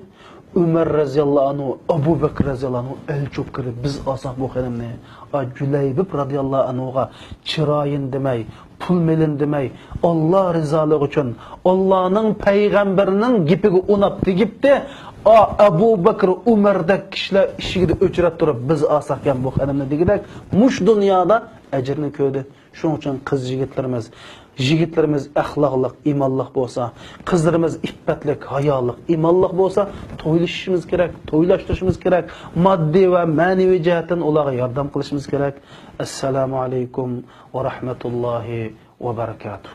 ئۆمەر رەزىياللاھۇ ئەنھۇ، ئەبۇ بەكرى رەزىياللاھۇ ئەنھۇ ئەلچى بولۇپ كىردى، بىز ئالساق بۇ خېنىمنى. ئا، جۈلەيبىب رەزىياللاھۇ ئەنھۇغا چىرايىنى دېمەي، پۇل مېلىنى دېمەي، ئاللا رىزالىقى ئۈچۈن، ئاللانىڭ پەيغەمبىرىنىڭ گېپىگە ئۇناپ تېگىپتۇ. ئا، ئەبۇ بەكرى، ئۆمەردەك كىشىلەر ئىشىكىدە ئۆچرەپ تۇرۇپ، بىز ئالساق ئەكەن بۇ خېنىمنى دېگۈدەك، مۇشۇ دۇنيادا ئەجرىنى كۆردى. شۇنىڭ ئۈچۈن قىز يىگىتلىرىمىز، يىگىتلىرىمىز ئەخلاقلىق، ئىمانلىق بولسا، قىزلىرىمىز ئىپپەتلىك، ھايالىق، ئىمانلىق بولسا، تويلىشىشىمىز كېرەك، تويلاشتۇرۇشىمىز كېرەك. ماددىي ۋە مەنىۋى جەھەتتىن ئۇلارغا ياردەم قىلىشىمىز كېرەك. ئەسسالامۇ ئەلەيكۇم ۋە رەھمەتۇللاھى ۋە بەرىكاتۇھ.